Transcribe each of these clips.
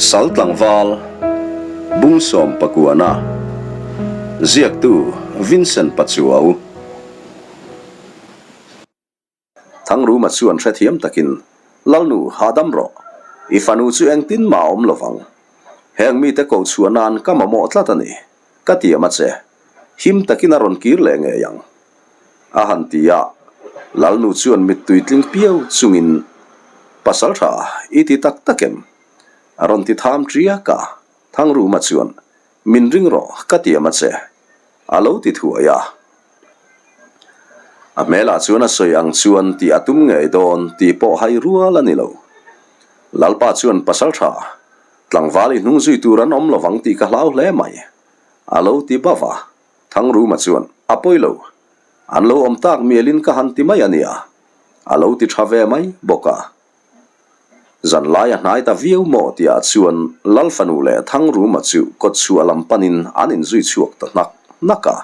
Sal tlangval Bungsawm Pakuana Ziaktu Vincent Pachuau Thangruma chuan hrethiam takin Lalnu hahdam rawh, i fanu chu engtin mah a awm lovang. Heng mite ko chhuah nan ka mamawh tlat a ni, ka tiam a che. Him takin a rawn kir leh ngei ang. A han ti a, Lalnu chuan mittui tling piau chungin, Pasal tha, i ti tak tak em? A rawn ti tham ṭiak a, Thangruma chuan, Min ring rawh, ka tiam a che, a lo ti thuai a. A hmelah chuan a sawi ang chuan tih a tum ngei dawn tih pawh hai rual a ni lo. Lalpa chuan, Pasal tha, tlangval i hnung zui tur an awm lovang tih ka hlau hle mai, a lo ti bauh a. Thangruma chuan, A pawi lo. An lo awm tak mialin ka han ti mai a nia. A lo ti tha ve mai bawk a. Zanlai a hnai ta viau maw tihah chuan Lalfanu leh Thangruma chu kawtchhuah lam panin an inzui chhuak ta hnak hnak a.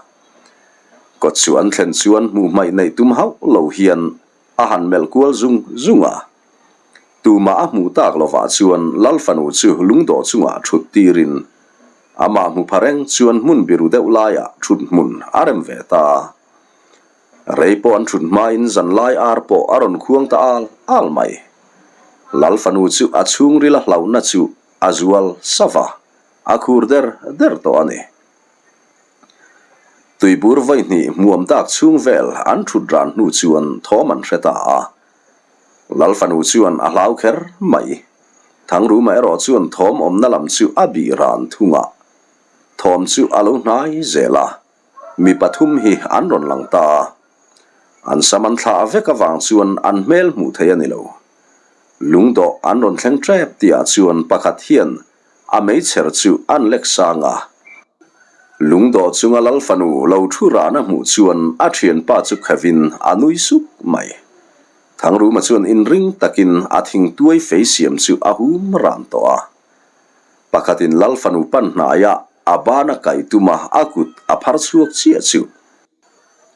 Kawtchhuah an thlen chuan hmuh hmaih neih tum hauh lo hian a han melh kual zung zung a. Tumah a hmuh tak lovah chuan Lalfanu chu lungdawh chungah thut tirin Amah hmu pha reng chuan hmun biru deuh laiah thut hmun a rem ve ta. Rei pawh an thut hmain zanlai ar pawh a rawn khuang ta al al mai. Lal fanu chu a chhungril a hlauhna chu a zual sava, a khur der der tawh a ni. Tuibur vawihnih hmuam dak chhung vel an thut ran hnu chuan thawm an hre ta a. Lal fanu chuan a hlau kher mai. Thangruma erawh chuan thawm awmna lam chu a bih ran thung a. Thawm chu a lo hnai zel a, mi pathum hi an rawn lang ta a. An sam an thlah vek avang chuan an hmel hmuh theih a ni lo. Lungdawh an rawn thleng tep tihah chuan pakhat hian a meichher chu an lek sang a. Lungdawh chunga Lal fanu lo thu ran a hmuh chuan a thianpa chu khevin a nui suk mai. Thangruma chuan inring takin a thingtuai fei siam chu a hum ran tawh a. Pakhatin Lal fanu pan hnaia a bana kai tuma a kut a phar chhuak chiah chu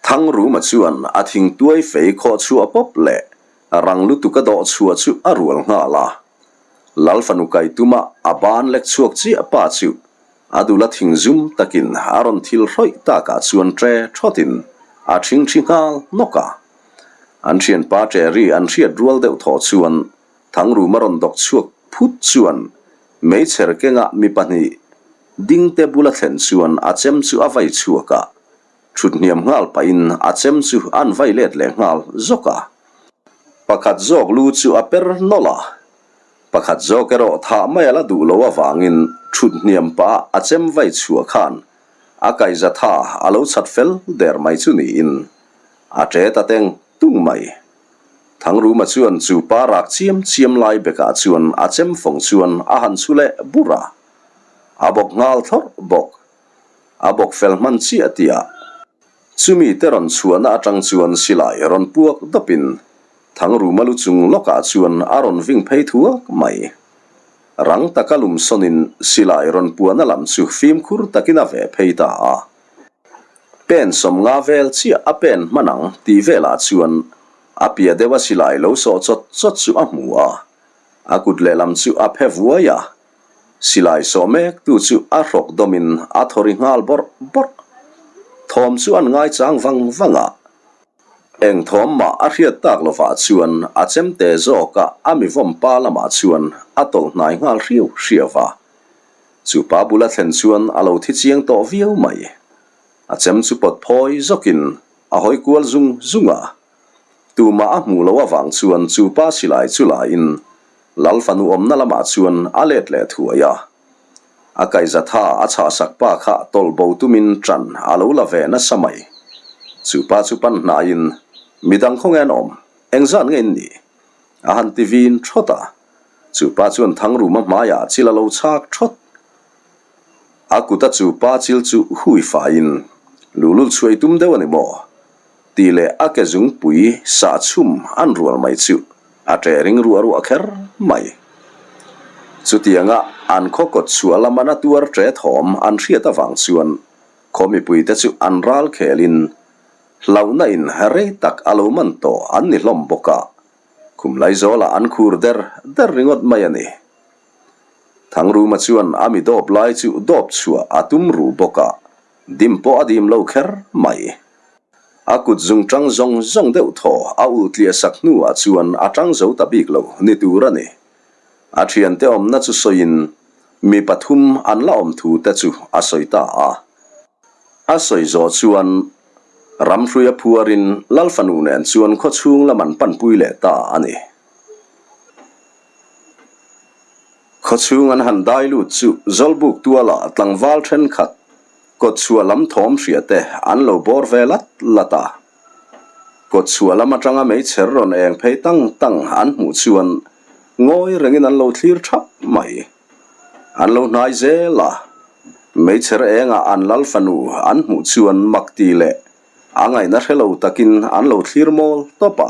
Thangruma chuan a thingtuai fei khawh chhuah pawp leh rang lutuk a dawh chhuah chu a rual nghal a. Lal fanu kai tuma a ban lek chhuak chiah pa chu a dul a thing zum takin a rawn thil hrawih takah chuan ṭe ṭhawtin a ṭhingṭhi nghal nawk a. An ṭhianpa ṭe ri an hriat rual deuh thawh chuan Thangruma rawn dawk chhuak phut chuan meichher kenga mi pahnih dingte bula thlen chuan a chem chu a vai chhuak a, ṭhut hniam nghal pahin a chem chu an vai let leh nghal zawk a. Pakhat zawk lu chu a per nawlh a, pakhat zawk erawh thah mai a la duh lo avangin ṭhut hniam pah a chem vai chhuah khan a kaihza tha a lo chhat fel der mai chu niin a ṭe ta teng tung mai. Thangruma chuan chu pa rak chiam chiam lai bekah chuan a chem fawng chuan a han chhu leh bur a, a bawk nghal thlawrh bawk. A bawk fel hman chiah tihah Chumi te rawn chhuahna atang chuan silai rawn puak dawpin Thangruma lu chung lawkah chuan a rawn ving phei thuak mai. Rang taka lum sawnin silai rawn puahna lam chu fimkhur takin a veh phei ta a. Pen sawmnga vel chiah a pen hman ang tih velah chuan a piah deuha silai lo sawh chawt chawt chu a hmu a, a kut lehlam chu a phe vuai a. Silai sawh mek tu chu a hrawk dawmin a thaw ri nghal bawrh bawrh. Thawm chu an ngaichang vang vang a. Eng thawm mah a hriat tak lovah chuan a chemte zawka a mi vawm pa lamah chuan a tawlh hnai nghal hriau hriau va. Chu pa bula thlen chuan a lo thi chiang tawh viau mai. A chem chu pawt phawi zawkin a hawi kual zung zung a. Tumah a hmuh loh avang chuan chu pa silai chu lain Lal fanu awmna lamah chuan a let leh thuai a. A kaihza tha a chhahsak pa kha tawlh bo tumin ṭan a lo la ve nasa mai. Chu pa chu pan hnaiin, Midang khawnge an awm? Engzat nge in nih? A han ti vin ṭhawt a. Chu pa chuan Thangruma hmaiah chil a lo chhak ṭhawt. A kuta chu pa chil chu hui faiin, Luhlul chhuai tum deuh a ni maw? Tih leh a ke zungpui sah chhum an rual mai chu a ṭe ring ruah ruah kher mai. Chutianga an khaw kawt chhuah lama na tuar ṭe thawm an hriat avang chuan khaw mipuite chu an ral khelin hlauhna in rei tak a lo man tawh an ni hlawm bawk a, khum laizawlah an khur der der ringawt mai a ni. Thangruma chuan a mi dawp lai chu dawp chhuah a tum ruh bawk a, dim pawh a dim lo kher mai. A kut zung tang zawng zawng deuh thaw a ulh tliah sak hnuah chuan a tang zo ta bik lo ni tur a ni. A thiante awmna chu sawiin mi pathum an la awm thu te chu a sawi ta a. A sawi zawh chuan Ramhruia phuarin Lalfanu nen chuan khawchhung lam an panpui leh ta a ni. Khawchhung an han dai lut chu Zawlbuk tuala tlangval thenkhat Kawtchhuah lam thawm hria te an lo bawr ve lat lat a. Kawtchhuah lam atanga meichher rawn eng phei tang tang an hmuh chuan ngawi rengin an lo thlir thap mai. An lo hnai zel a, meichher engah an lal fanu an hmuh chuan mak ti leh a ngaihna hre lo takin an lo thlir mawl tawp a.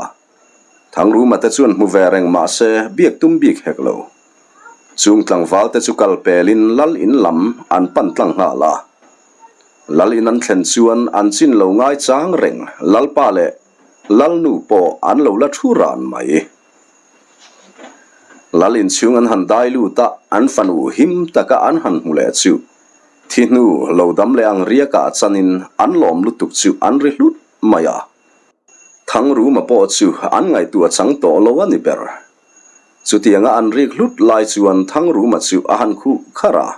Thangruma te chuan hmu ve reng mah se biak tum bik hek lo. Chung tlangval te chu kal pelin lal in lam an pan tlang nghal a. Lal in an thlen chuan an chin lo ngai chang reng Lalpa leh Lalnu pawh an lo la thu ran mai. Lal in chhung an han dai lut a, an fanu him taka an han hmu leh chu thi hnu lo dam leh ang riakah chanin an lawm lutuk chu an ri hlut mai a. Thangruma pawh chu an ngaihtuah chang tawh lo a ni ber. Chutianga an rik hlut lai chuan Thangruma chu a han khuh kharh a.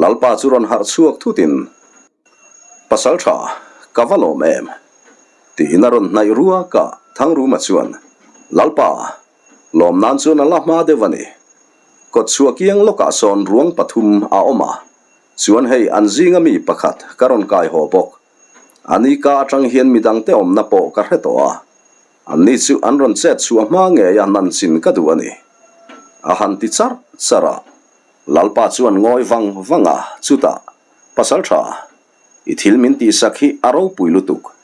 Lalpa chu rawn harh chhuak thutin, Pasal tha, ka va lawm em? tiin a rawn hnaih ruak a. Thangruma chuan, Lalpa, lawm nan chuan a la hma deuh a ni. Kawtchhuah kiang lawkah sawn ruang pathum a awm a, chuan hei an zinga mi pakhat ka rawn kai haw bawk. A ni ka atang hian midangte awmna pawh ka hre tawh a, anni chu an rawn chet chhuah hma ngei a nan chin ka duh a ni. A han ti charh charh a, Lalpa chuan ngawi vang vang a, chutah, Pasal tha, i thil min tihsak hi a ropui lutuk.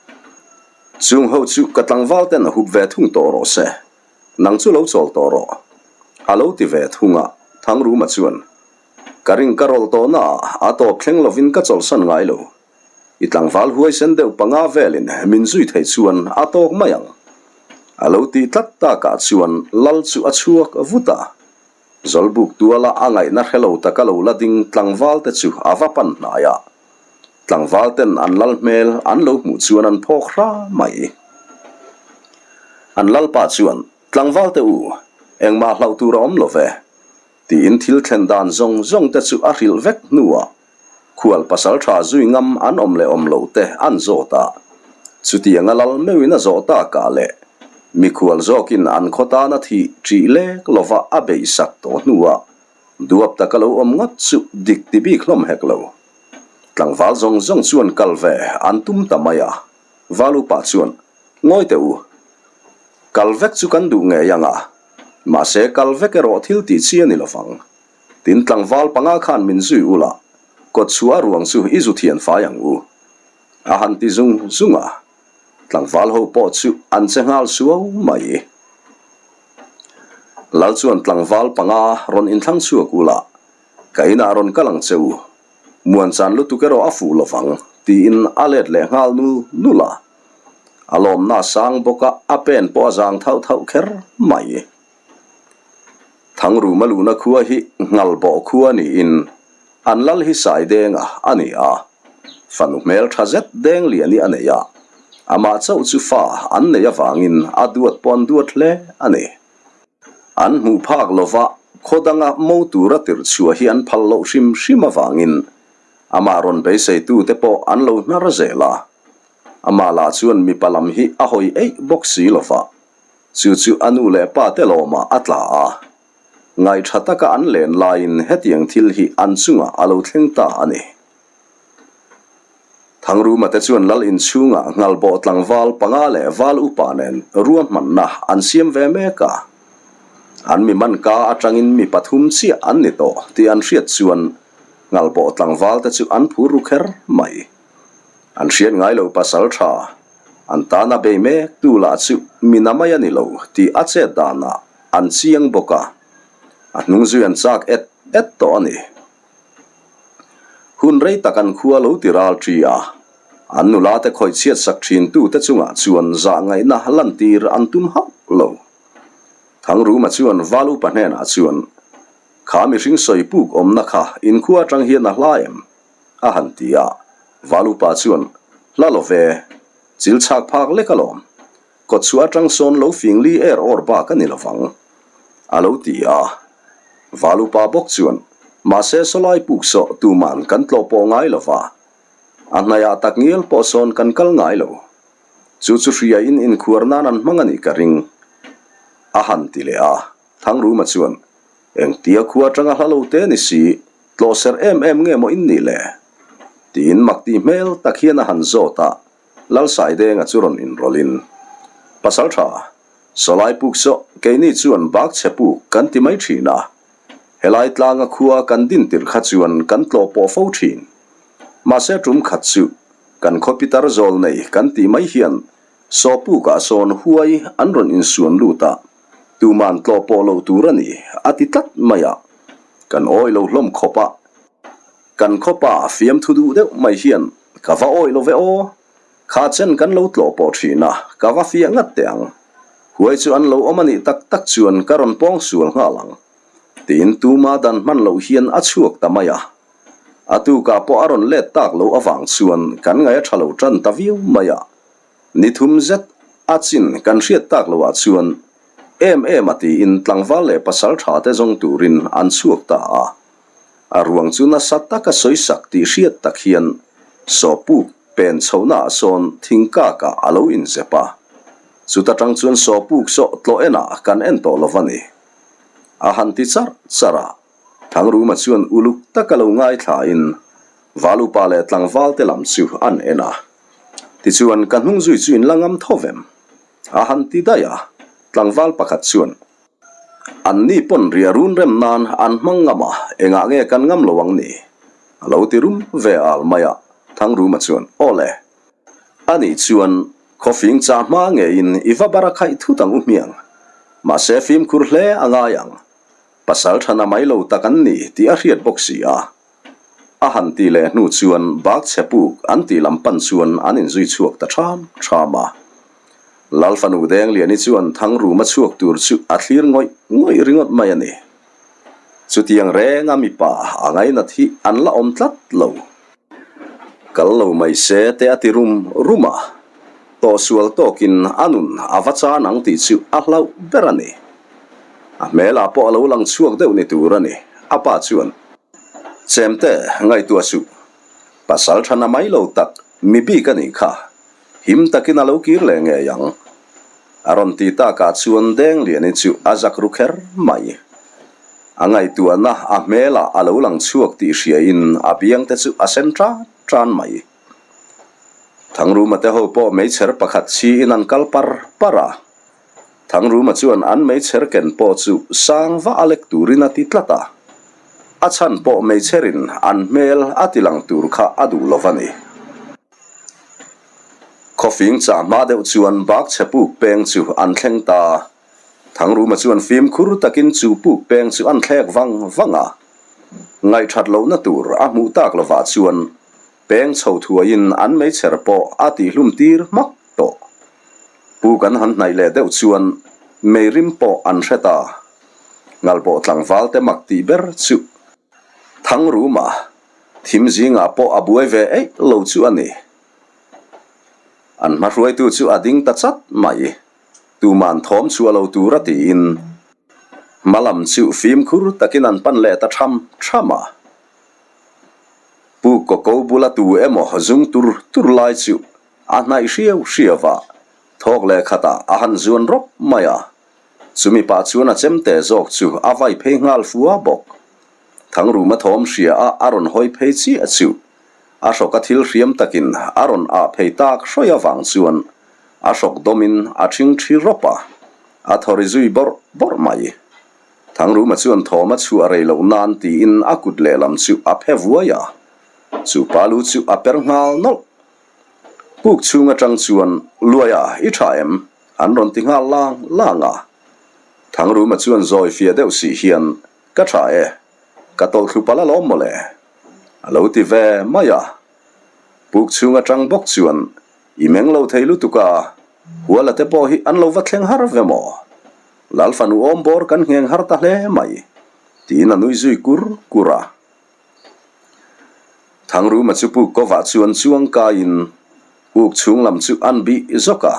Chung ho chu ka tlangval ten a hup ve thung tawh rawh se, nang chu lo chawl tawh rawh. A lo ti ve thung a, Thangruma chuan, Ka ring ka rawlh tawhna ah a tawp thleng lovin ka chawlhsan ngai lo. I tlangval huaisen deuh panga velin min zui theih chuan a tawk mai ang. A lo tih tlat takah chuan lal chu a chhuak vut a. Zawlbuk tuala a ngaihna hre lo taka lo la ding tlangval te chu a va pan hnai a. Tlangval ten an lal hmel an lo hmuh chuan an phawk hra mai. An lalpa chuan, Tlangval te u, engmah hlauh tur a awm lo ve. Tiin thil thlen dan zawng zawng te chu a hrilh vek hnuah khual pasal tha zui ngam an awm leh awm lo te an zawt a. Chutianga lal meuhin a zawh takah leh mikhual zawkin an khaw tana thih ṭih lek lova a beih sak tawh hnuah duap taka lo awm ngawt chu dik ti bik hlawm hek lo. Tlangval zawng zawng chuan kal ve an tum ta mai a, Valupa chuan, Ngawi teh u, kal vek chu kan duh ngei ang a, mahse kal vek erawh thil tih chi a ni lovang. Tin tlangval panga khan min zui ula, kawt chhuah ruang chu i zu thian fai ang u. A han ti zung zung a, tlangval ho pawh chu an che nghal suau mai. Lal chuan tlangval panga rawn inthlang chhuak ula, ka inah rawn kal ang che u, muanchan lutuk erawh a fuh lovang, tiin a let leh nghal nul nul a. A lawmna a sang bawk a, a pen pawh a zang thauh thauh kher mai. Thangruma luhna khua hi Nghalbawh khua niin an lal hi Saidenga a ni a. Fanu hmel tha zet Dengliani a nei a, amah chauh chu fa an neih avangin a duat pawh an duat hle a ni. An hmuh phak lova khaw danga mo tura tirh chhuah hi an phal loh hrim hrim avangin amah rawn beiseitute pawh an lo hnar zel a. Amah lah chuan mipa lam hi a hawi eih bawk si lova. Chu chu a nu leh pa te lawmah a tla a. Ngaihṭha taka an len laiin hetiang thil hi an chungah a lo thleng ta a ni. Thangruma te chuan lal inchhungah Nghalbawh tlangval panga leh val upa nen ruahmanna an siam ve mek a. An mi man ka atangin mi pathum chiah an ni tawh tih an hriat chuan Nghalbawh tlangval te chu an phur ru kher mai. An hriat ngai lo pasal tha An tana bei mek tu lah chu mi na mai a ni lo tih a chet danah an chiang bawk a, a hnung zui an chak et et tawh a ni. Hun rei tak an khua lo ti ral ṭi a, an nula te khawih chhiat sak ṭhin tu te chungah chuan zah ngaihna lantir an tum hauh lo. Thangruma chuan Valupa hnenah chuan. Kha mihring sawi puk awmna kha inkhua atang hian a hla em? a han ti a. Valupa chuan, Hla lo ve, chil chhak phak lek alawm. Kawtchhuah atang sawn lo fing li er awr bak a ni lovang, a lo ti a. Valupa bawk chuan, Mahse sawlai puk sawh tuman kan tlawh pawh ngai lova, a hnaiah tak ngial pawh sawn kan kal ngai lo. Chu chu hriain inkhuar nan an hmang a nih ka ring, a han ti leh a. Thangruma chuan, Engtia khua atanga hla lo te ni si, tlawh serh em em nge maw in nih le? Tiin mak tih hmel tak hian a han zawt a, Lalsaidenga chu rawn inrawlhin, Pasaltha, sawlai puk saw keini chuan bak chhe puk kan ti mai thin a, helai tlanga khua kan din tirh kha chuan kan tlawh pawh fo thin. Mahse tum khat chu kan khaw pitar zawl nei kan tih mai hian saw pukah sawn huai an rawn insuan lut a, Tuman tlawh pawh loh tur a ni, a ti tlat mai a. Kan awi lo hlawm khawp a. Kan khawpa fiamthu duh deuh mai hian ka va awi lo ve aw. Kha chen kan lo tlawh pawh thin a, ka va fiah ngat teh ang. Huai chu an lo awm a nih tak tak chuan ka rawn pawng sual nghal ang. Tiin tuma dan hman loh hian a chhuak ta mai a. A tukah pawh a rawn let tak loh avang chuan kan ngaih a tha lo tan ta viau mai a. Ni thum zet a chin kan hriat tak loh ah chuan em em a tiin tlangval leh pasal tha te zawng turin an chhuak ta a. A ruang chu nasa taka sawi sak tih hriat tak hian sawpuk pen chhohna ah sawn thingkak ah a lo inzep a. Chuta tang chuan sawpuk saw tlawh en ah kan en tawh lo va ni. A han ti charh charh a. Thangruma chuan uluk taka lo ngaithlain Valupa leh tlangval te lam chu an en a. Tichuan, ka hnung zui chu in la ngam tho vem? A han ti daih a, tlangval pakhat chuan, An ni pawn ria run rem nan an hmang ngam a, engah nge kan ngam lo ang ni? A lo ti rum ve al mai a, Thangruma chuan, Aw le, a nih chuan khawfing chah hma ngeiin i va bar a khaih thut ang u hmiang, mahse fimkhur hle a ngai ang, pasal thana mai lo tak an ni tih a hriat bawk si a. A han tih leh hnu chuan bak chhe puk an tih lam pan chuan an inzui chhuak ta ṭham ṭham a. Lal fanu Dengliani chuan Thangruma chhuak tur chu a thlir ngawih ngawih ringawt mai a ni. Chutiang renga mipa a ngainat hi an la awm tlat lo. Kal lo mai se te a ti rum rum a, tawhsual tawkin a nun a va chan ang tih chu a hlauh ber a ni. A hmelah pawh a lo lang chhuak deuh ni tur a ni, a pa chuan. Chemte, ngaihtuah suh. Pasal tha na mai lo tak, mi bik a nih kha. Him takin a lo kir leh ngei ang. A rawn ti takah chuan Dengliani chu a zak ru kher mai. A ngaihtuahna a hmelah a lo lang chhuak tih hriain a biangte chu a sen tan tan mai. Thangruma te ho pawh meichher pakhat chhiin an kal par par a. Thangruma chuan an meichher ken pawh chu sang va a lek turin a ti tlat a, a chhan pawh meichherin an hmel a ti lang tur kha a duh lo va ni. Khawfing chah hma deuh chuan bak chhe puk peng chu an thleng ta. Thangruma chuan fimkhur takin chu puk peng chu an thlek vang vang a, ngaihthat lohna tur a hmuh tak lovah chuan peng chho thuaiin an meichher pawh a tihhlum tir hmak tawh. Pu kan han hnaih leh deuh chuan meirim pawh an hre ta. Ngalbawh tlangval te mak tih ber chu Thangruma thim zingah pawh a buai ve eih lo chu a ni. An hmahruaitu chu a ding ta chat mai. Tuman thawm chhuah lo tura tiin hma lam chu fimkhur takin an pan leh ta tham tham a. Pu Koko bula tu emaw zung tur tur lai chu A hnaih hriau hriau a, thawk leh khatah a han zuan rawp mai a. Chumi pah chuan a chemte zawk chu a vai phei nghal fua bawk. Thangruma thawm hria a a rawn hawi phei chiah chu a hrawk a thil hriam takin a rawn ah phei tak hrawih avang chuan a hrawk dawmin a ṭhing ṭhi rawp a, a thaw ri zui bawrh bawrh mai. Thangruma chuan thawm a chhuah rei loh nan tiin a kut lehlam chu a phe vuai a, chu pa lu chu a per nghal nawlh. Puk chhung atang chuan, Luaia, i tha em? an rawn ti nghal lang lang a. Thangruma chuan zawi fiah deuh si hian, Ka tha e, ka tawlh thlu palh alawm mawle, a lo ti ve mai a. Puk chhung atang bawk chuan, I meng lo thei lutuk a, Huala te pawh hi an lo va thleng har ve maw? Lal fanu awm bawr kan ngheng har ta hle mai. Tiin a nui zui kur kur a. Thangruma chu puk kovah chuan chuang kaiin puk chhung lam chu an bih zawk a,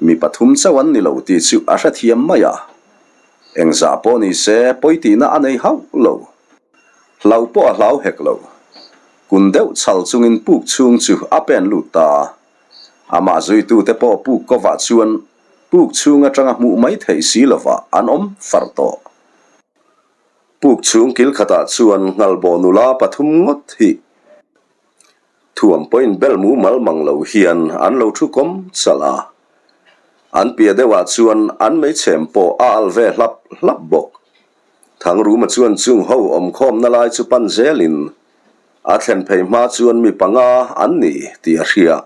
mi pathum chauh an ni lo tih chu a hrethiam mai a. Engzah pawh ni se pawi tihna a nei hauh lo. Hlau pawh a hlau hek lo. Kun deuh chhal chungin puk chhung chu a pen lut ta a. Amah zuitute pawh puk kovah chuan puk chhung atanga hmuh mai theih si lovah an awm far tawh. Puk chhung kil khatah chuan nghalbawh nula pathum ngawt hi thuam pawhin bel mumal mang lo hian an lo thu kawm chalh a. An piah deuhah chuan an meichhem pawh a al ve hlap hlap bawk. Thangruma chuan chung ho awmkhawmna lai chu pan zelin a thlen phei hma chuan mi panga an ni tih a hria.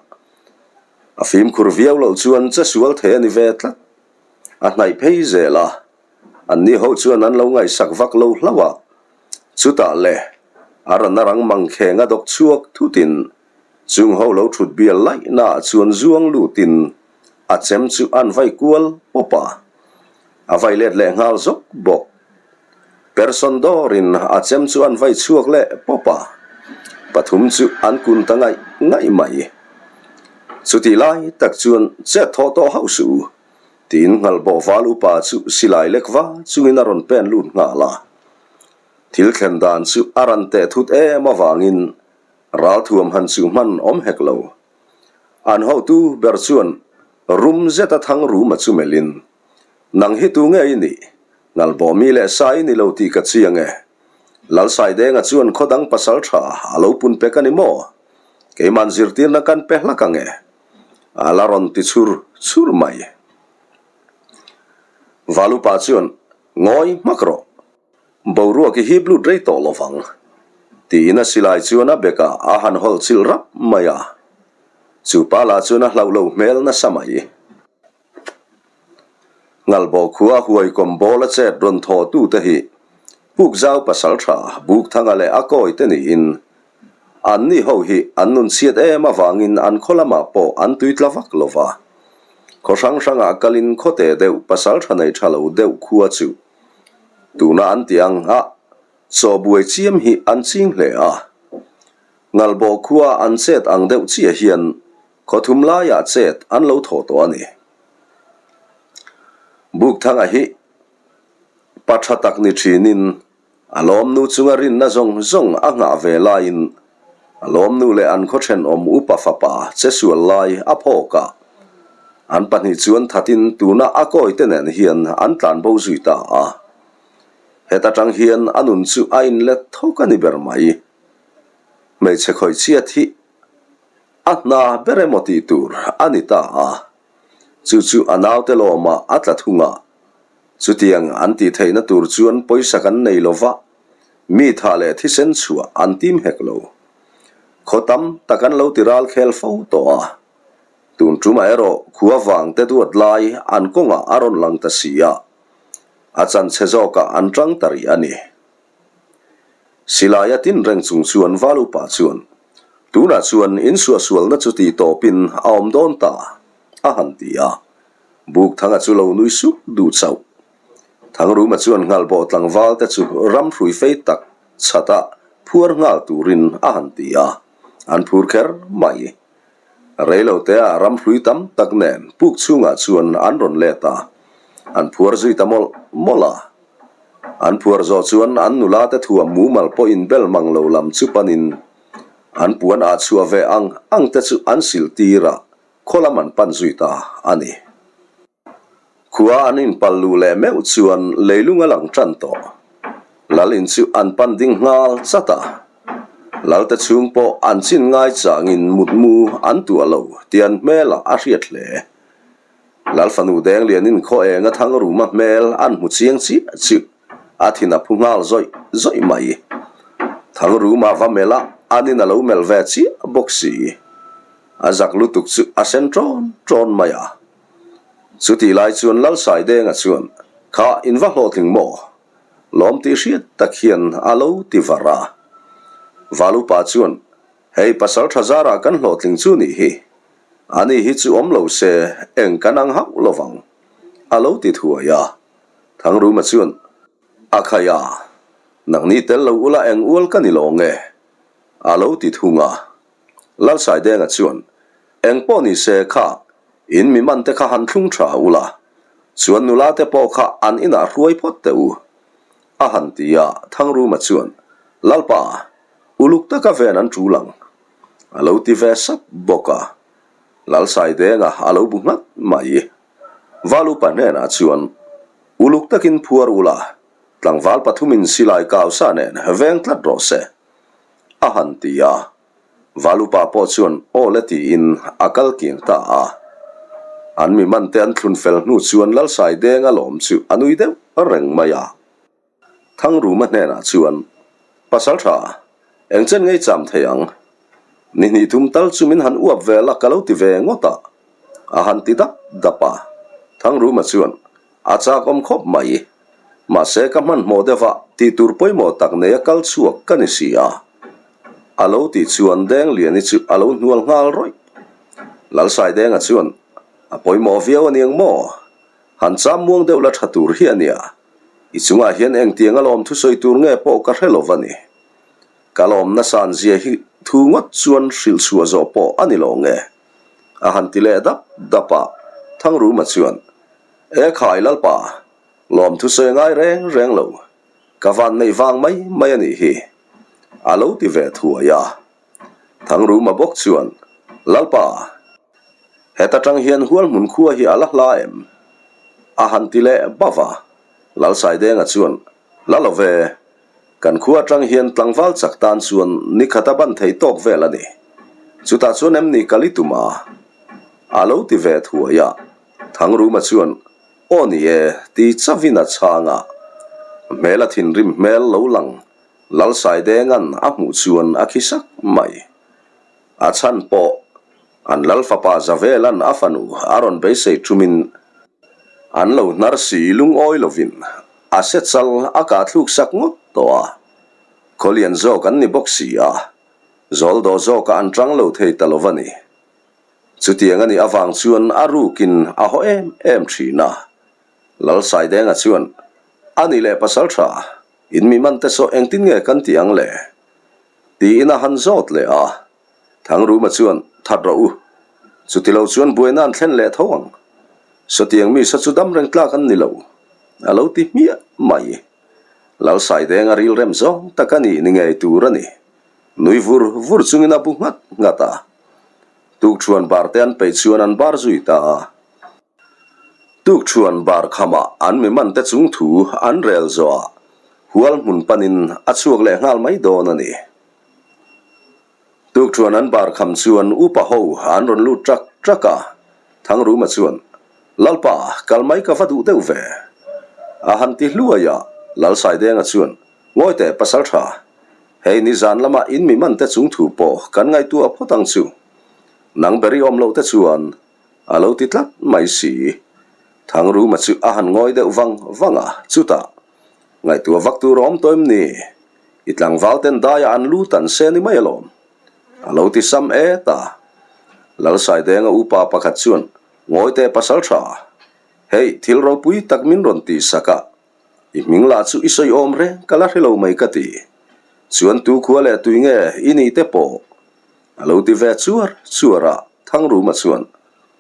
A fimkhur viau loh chuan che sual thei a ni ve tlat. A hnaih phei zel a. Anni ho chuan an lo ngaihsak vak lo hlauh a, chutah le a ran a rang mangkheng a dawk chhuak thutin chung ho lo thut bial laih naah chuan zuang lutin a chem chu an vai kual pawp a, a vai let leh nghal zawk bawk. Person dawrin a chem chu an vai chhuak leh pawp a, pathum chu an kun ta ngaih ngaih mai. Chutih lai tak chuan chet thawh tawh hauh suh u. Tiin nghalhbawh val upa chu silai lek va chungin a rawn pen lut nghal a. Thil thlen dan chu a ran teh thut em avangin ralthuam han chuh hman awm hek lo. An hotu ber chuan rum zeta thang ruma chu melhin, Nang hi tu nge i nih? Nghalhbawh mi leh sa i ni lo tih ka chiang e. Lalsaidenga chuan khaw dang pasal tha a lo pun pek a ni maw? Keiman zirtirna kan pe hlak ang e. A la rawn ti chhur chhur mai. Valupa chuan, Ngawi hmak rawh. Boruak i hip lut rei tawh lo vang. Tiin a silai chuan a bekah a han hawlh chilh rap mai a. Chu pa lah chuan a hlauh lo hmel nasa mai. Ngalbawh khua huaikawm bawla chet rawn thawhtute hi Pukzau pasaltha Bukthanga leh a kawite niin anni ho hi an nun chhiat em avangin an khaw lamah pawh an tui tla vak lo va. Khaw hrang hrangah kalin khawte deuh pasaltha nei tha lo deuh khua chu tuna an tih ang a chaw buai chiam hi an ching hle a. Ngalbawh khua an chet ang deuh chiah hian Khaw thum laiah chet an lo thawh tawh a ni. Bukthanga hi pa tha tak ni thinin a lawmnu chunga rinna zawng zawng a nghah ve laiin a lawmnu leh an khaw thenawm upa fapa che sual lai a phawk a. An pahnih chuan thatin tuna a kawite nen hian an tlanbo zui ta a. Heta tang hian a nun chu a inlet thawk a ni ber mai. Hmeichhe khawih chhiat hi A hna ber emaw tih tur a ni ta a, chu chu a naute lawmah a tla thung a. Chutiang an tih theihna tur chuan pawisa kan nei lo va, mi tha leh thisen chhuah an tim hek lo. Khaw tam tak an lo ti ral khel fo tawh a, tun tumah erawh khua vangte duat lai an kawngah a rawn lang ta si a, a chanchhe zawkah an tang ta rih a ni. Silaia tin reng chung chuan Valupa chuan, Tunah chuan in suahsualna chu tih tawpin a awm dawn ta, a han ti a. Bukthanga chu lo nui suk duh chauh. Thangruma chuan nghalbawh tlangval te chu ram hrui fei tak chhata phuar nghal turin a han ti a, an phur kher mai. Reilotea ram hlui tam tak nen puk chhungah chuan an rawn let a, an phuar zui ta mawlh mawlh a. An phuar zawh chuan an nula te thuam mumal pawh inbel mang lo lam chu panin an puan ah chhuah ve ang ang te chu an sil tir a, khaw lam an pan zui ta a ni. Khua an inpal luh leh meuh chuan leilung a lang tan tawh. Lal in chu an pan ding nghal chat a. Lal te chhung pawh an chin ngai changin mutmu an tuah lo tih an hmelah a hriat hle. Lal fanu Denglianin khaw enga thang ruma hmel an hmu chiang chiah chu a thin a phu nghal zawih zawih mai. Thang ruma va melh a, anin a lo melh ve chiah bawk si. A zak lutuk chu a sen ṭawn ṭawn mai a. Chutih lai chuan Lalsaidenga chuan, Kha in va hlawhtling maw? Lawm tih hriat tak hian a lo ti var a. Valupa chuan, Hei pasal tha zarah kan hlawhtling chu nih hi. Ani hi chu awm lo se eng kan ang hauh lovang, a lo ti thuai a. Thangruma chuan, A khai a. Nangni tel lo ula eng ual ka ni lo nge? A lo ti thung a. Lalsaidenga chuan, Eng pawh ni se kha, in mi man te kha han thlung tha ula, chuan nula te pawh kha an inah hruai phawt teh u. A han ti a, Thangruma chuan, Lalpa, uluk taka ven an tul ang. A lo ti ve sap bawk a. Lalsaidenga a lo bu nghat mai. Valupa hnenah chuan, Uluk takin phuar ula, tlangval pathumin silai kausa nen veng tlat rawh se. A han ti a. Valupa pawh chuan aw le tiin a kal kiang ta a. An mi man te an thlun fel hnu chuan Lalsai Denga lawm chu a nui deuh reng mai a. Thangruma hnenah chuan, Pasal tha, eng chen ngei cham thei ang? Ni hnih thum tal chu min han uap ve la ka lo ti ve ngawt a. A han ti dap dap a. Thangruma chuan, A chak awm khawp mai. Mahse ka hmanhmawh deuh a, tih tur pawimawh tak nei a kal chhuak ka ni si a. A lo tih chuan Dengliani chu a lo hnual nghal rawih. Lalsaidenga chuan, A pawimawh viau a niang maw? Han cham muang deuh la tha tur hi a nia. I chungah hian engtiang a lawm thusawi tur nge pawh ka hre lo va ni. Ka lawmna san zia hi thu ngawt chuan hrilh chhuah zawh pawh a ni lo nge? A han ti leh dap dap a, Thangruma chuan, E khai Lalpa, lawmthu sawi ngai reng reng lo, ka van neih vang mai mai a nih hi, a lo ti ve thuai a. Thangruma bawk chuan, Lalpa, heta tang hian Hualhmun khua hi a la hla em? A han ti leh bauh a. Lalsaidenga chuan, La lo ve, kan khua atang hian tlangval chak tan chuan nikhat a ban thei tawk vel a ni. Chutah chuan em ni kal i tum a? A lo ti ve thuai a. Thangruma chuan, Aw ni e, ti chauhin a chhang a. Hmel a thinrim hmel lo lang Lalsaidenga'n a hmuh chuan a khi sak mai. A chhan pawh an Lal fapa Zavela'n a fanu a rawn beisei thumin an lo hnar si lungawi lovin a se chal a kah thluk sak ngawt tawh a. Khawlian zawk an ni bawk si a, zawldawh zawkah an tang lo thei ta lo va ni. Chutiang a nih avang chuan a rukin a haw em em thin a. Lalsaidenga chuan, A nih leh pasal tha, in mi man te saw engtin nge kan ti ang le? Tiin a han zawt leh a. Thangruma chuan, That rawh u. Chutilo chuan buaina an thlen leh tho ang. Sawtiang mi sa chu dam reng tlak an ni lo, a lo ti hmiah mai. Lalsaidenga rilrem zawng tak a nih ni ngei tur a ni. Nui vur vur chungin a bu nghat nghat a. Tukṭhuan bar te an peih chuan an bar zui ta a. Tukṭhuan bar khamah an mi man te chung thu an rel zawh ah hual hmun panin a chhuak leh nghal mai dawn a ni. Tukṭhuan an bar kham chuan upa ho an rawn lut ṭak ṭak a. Thangruma chuan, Lalpa, kal mai ka va duh deuh ve. A han ti hluai a, Lalsaidenga chuan, Ngawi teh pasalṭha, hei nizan lama in mi man te chung thu pawh kan ngaihtuah phawt ang chu. Nang ber i awm loh te chuan a lo ti tlat mai si. Thangruma chu a han ngawi deuh vang vang a, chutah, Ngaihtuah vak tur a awm tawh em ni? I tlangval ten daiah an lu tan se ni mai alawm. A lo ti sam et a. Lalsaidenga upa pakhat chuan, Ngawi teh pasalṭha, hei thil ropui tak min rawn tihsak a, I hming lah chu i sawi awm reng ka la hre lo mai ka ti. Chuan tu khua leh tui nge i nih te pawh? A lo ti ve chuar chuar a, Thangruma chuan,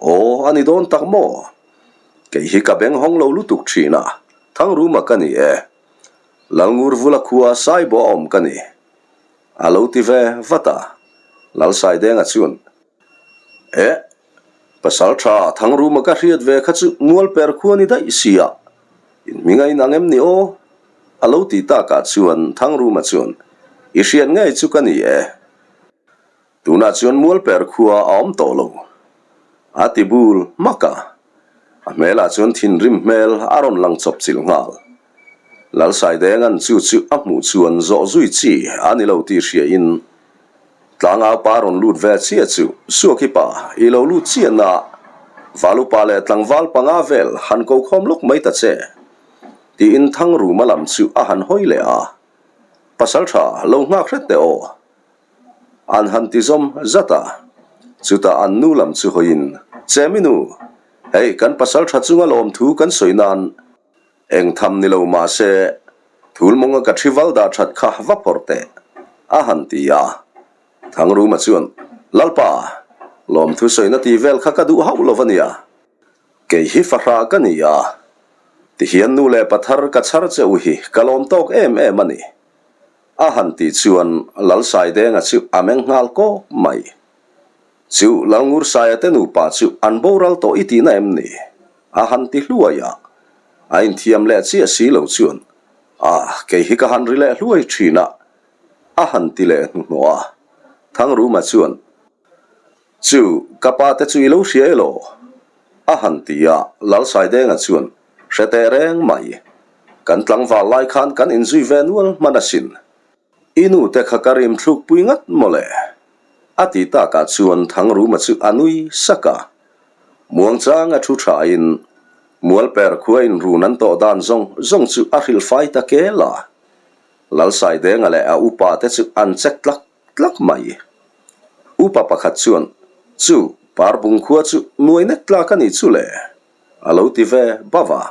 Aw, a ni dawn tak maw? Kei hi ka beng hawng lo lutuk thin a, Thangruma ka ni e. Lalngurvula khua Saibaw a awm ka ni. A lo ti ve vat a, Lalsaidenga chuan, Eh, Pasal tha Thangruma ka hriat ve kha chu Mualper khua ni daih si a, in hming a inang em ni aw? A lo ti takah chuan Thangruma chuan, I hriat ngei chu ka ni e. Tunah chuan Mualper khua a awm tawh lo. A ti bul hmak a. A hmelah chuan thinrim hmel a rawn lang chawp chilh nghal. Lalsaidenga'n chu chu a hmuh chuan zawh zui chi a ni lo tih hriain Tlangau pa rawn lut ve chiah chu Suaki pa i lo lut chiah na Valupa leh tlangval panga vel han ko khawm lawk mai ta che tiin Thangruma lam chu a han hawi leh a. Pasaltha lo nghak hret teh aw. An han ti zawm zat a, chutah an nu lam chu hawiin, Chemi nu, hei kan pasal tha chunga lawmthu kan sawi nan eng tham ni lo mah se. Thulmawnga ka thi val dah that kha va phawrh teh, a han ti a. Thangruma chuan, Lalpa, lawmthu sawina tih vel kha ka duh hauh lo va nia. Kei hi fahrah ka ni a, tihian nu leh pathar ka chhar che u hi ka lawm tawk em em a ni. A han tih chuan Lalsaidenga chu a meng nghal kawk mai. Chu Lalngursaia te nupa chu an boral tawh i tihna em ni? A han ti hluai a. A inthiam leh chiah si lo chuan, A, kei hi ka han ri leh hluai thin a, a han ti leh hnuhnawh a. Thangruma chuan, Chu, ka pa te chu i lo hria elaw? A han ti a, Lalsaidenga chuan, Hre teh reng mai. Kan tlangval lai khan kan inzui ve nual hman asin. I nu te kha ka rim thluk pui ngat mawle. A ti takah chuan Thangruma chu a nui sak a. Muangchang a thu thain Mualper khua inrun an tawh dan zawng zawng chu a hrilh fai ta kel a. Lalsaidenga leh a upa te chu an chek tlak tlak mai. Upa pakhat chuan, Chu, Parbung khua chu nuai nek tlak a nih chu le. A lo ti ve bauh a.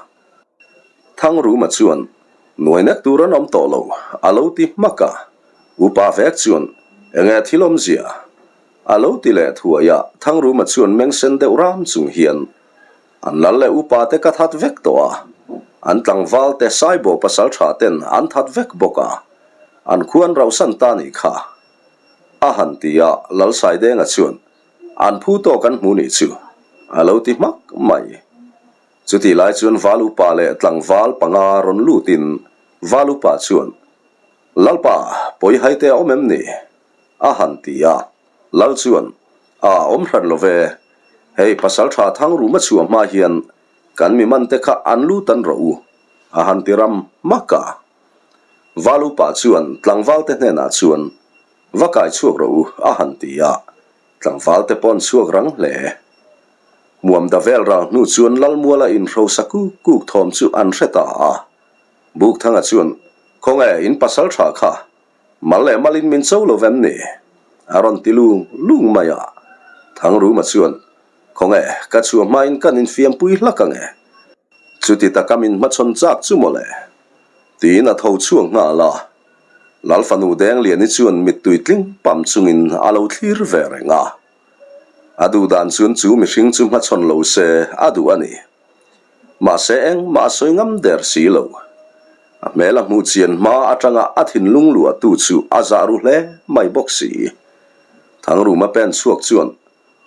Thangruma chuan, Nuai nek tur an awm tawh lo, a lo ti hmak a. Upa vek chuan, Enge thil awmzia? A lo ti leh thuai a. Thangruma chuan meng sen deuh ram chung hian, An lal leh upa te ka that vek tawh a. An tlangval te Saibaw pasal tha ten an that vek bawk a. An khu an rauhsan ta nih kha. A han ti a, Lalsaidenga chuan, An phu tawk an hmu nih chu, a lo ti hmak mai. Chutih lai chuan Val upa leh tlangval panga rawn lutin Val upa chuan, Lalpa, pawi haite a awm em ni? a han ti a. Lal chuan, A awm hran lo ve. Hei pasal tha Thangruma chhuah hma hian kan mi mante kha an lut an rawh u, a han ti ram hmak a. Val upa chuan tlangvalte hnenah chuan, Va kai chhuak rawh u, a han ti a. Tlangval te paw'n chhuak rang hle. Muamda vel ral hnu chuan Lalmuala inhrosa kuk kuk thawm chu an hre ta a. Bukthanga chuan, Khawnge, in pasal tha kha, mal leh malin min cho lo vem ni? a rawn ti lung lung mai a. Thangruma chuan, Khawnge, ka chhuah hmain kan infiampui hlak ange. Chuti taka min hmachhawn chak chu mawle. Tiin a tho chhuak nghal a. Lal fanu Dengliani chuan mittui tling pam chungin a lo thlir ve reng a. A duh dan chuan chu mihring chu hmachhawn lo se a duh a ni. Mahse engmah a sawi ngam der si lo. A hmel a hmuh chian hma atanga a thinlung luahtu chu a zah ru hle mai bawk si. Thangruma pen chhuak chuan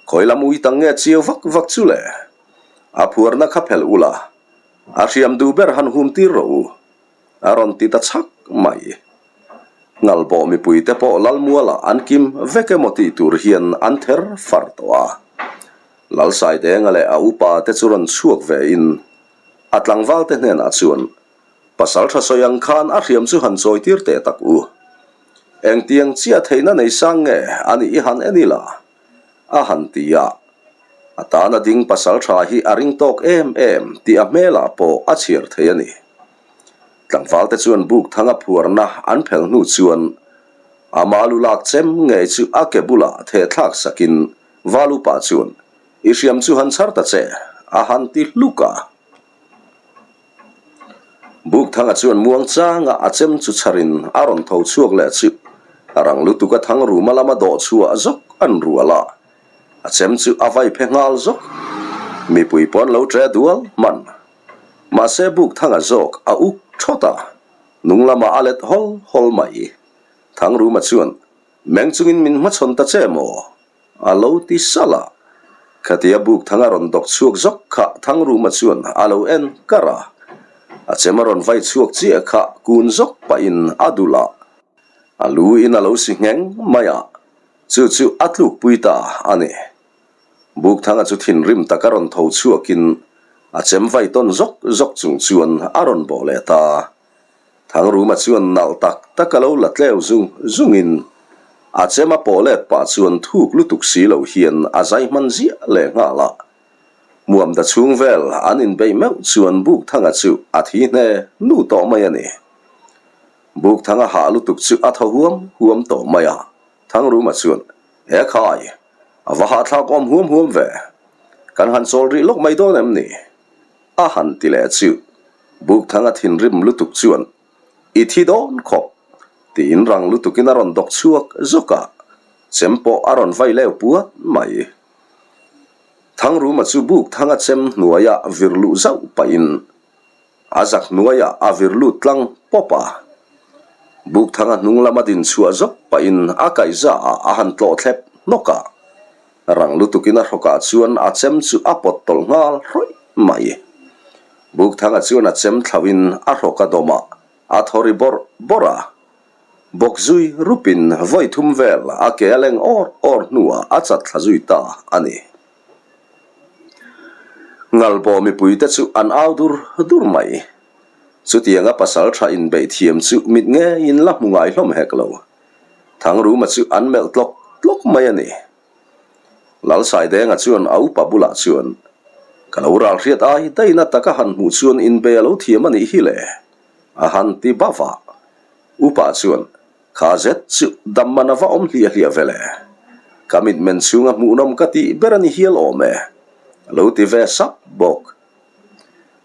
khawi lam ui tang nge chiau vak vak chu le? A phuarna kha phelh ula, a hriam duh ber han hum tir rawh u. A rawn ti ta chhak mai. Ngalbawh mipuite pawh Lalmualah an kim vek emaw tih tur hian an ther far tawh a. Lalsaidenga leh a upa te chu rawn chhuak ve in a tlangval te hnenah chuan pasal tha sawi ang khan a hriam chu han chawi tir teh tak u. Engtiang chiah theihna nei sang nge a nih i han en ila? A han ti a. A tana ding pasal tha hi a ring tawk em em tih a hmelah pawh a chhiar thei a ni. Tlangvalte chuan buk thanga phuarna an phelh hnu chuan ama lu lak chem ngei chu a ke bulah theh thlak sakin Valupa chuan, I hriam chu han chhar ta che, a han ti hluk a. Buk thanga chuan muang changa a chem chu chharin a rawn tho chhuak leh chu a rang lutuk a thang ruma lama dawh chhuah zawk an rual a, a chem chu a vai phe nghal zawk. Mipui pawn lo ṭe dual hman. Mahse buk thanga zawk a uk thawt a, nung lamah a let hawl hawl mai. Thangruma chuan, Meng chungin min hmachhawn ta che maw? A lo ti salh a. Khatia buk thang a rawn dawk chhuak zawk kha Thangruma chuan a lo en kar a. A chem a rawn vai chhuak chiah kha kun zawk pahin a dulh a. A lu in a lo si ngheng mai a, chu chu a tlukpui ta a ni. Bukthanga chu thinrim taka rawn tho chhuakin a chem vai tawn zawk zawk chung chuan a rawn bawh leh ta. Thangruma chuan nalh tak tak a lo la tleu zung zungin a chem a pawh let pah chuan thuk lutuk si lo hian a zai hman ziah leh nghal a. Muamda chhung vel an inbeih meuh chuan Bukthanga chu a thi hne nu tawh mai a ni. Bukthanga hah lutuk chu a thaw huam huam tawh mai a, Thangruma chuan, He khai, a va hahthlak awm huam huam ve. Kan han chawl rih lawk mai dawn em ni? A han ti leh chu. Bukthanga thinrim lutuk chuan. I thi dawn khawp, tiin rang lutukin a rawn dawk chhuak zawk a, chem pawh a rawn vai leu puat mai. Thangruma chu buk thanga chem hnuaia vir luh zauh pahin a zak hnuaiah a vir lut tlang pawp a. Buk thanga hnung lama din chhuah zawk pahin a kaihza ah a han tlawh thlep hnawk a. Rang lutukin a hrawkah chuan a chem chu a pawt tawlh nghal hrawih mai. Bukthanga chuan a chem thlauhin a hrawk a dawm a, a thaw ri bawrh bawrh a. Bawk zui rupin vawi thum vel a ke a leng awr awr hnuah a chat thla zui ta a ni. Ngalbawh mipuite chu an au dur dur mai. Chutianga pasal tha inbeih thiam chu mit ngeiin la hmu ngai hlawm hek lo. Thangruma chu an melh tlawk tlawk mai a ni. Lalsaidenga chuan a upa bulah chuan, Ka lo ral hriat ai daihna taka han hmuh chuan inbe a lo thiam a nih hi le, a han ti bauh a. Upa chuan, Kha zet chu dam man a va awm hliah hliah ve le. Ka mitmen chhunga hmuhnawm ka tih ber a ni hial awm e, a lo ti ve sap bawk.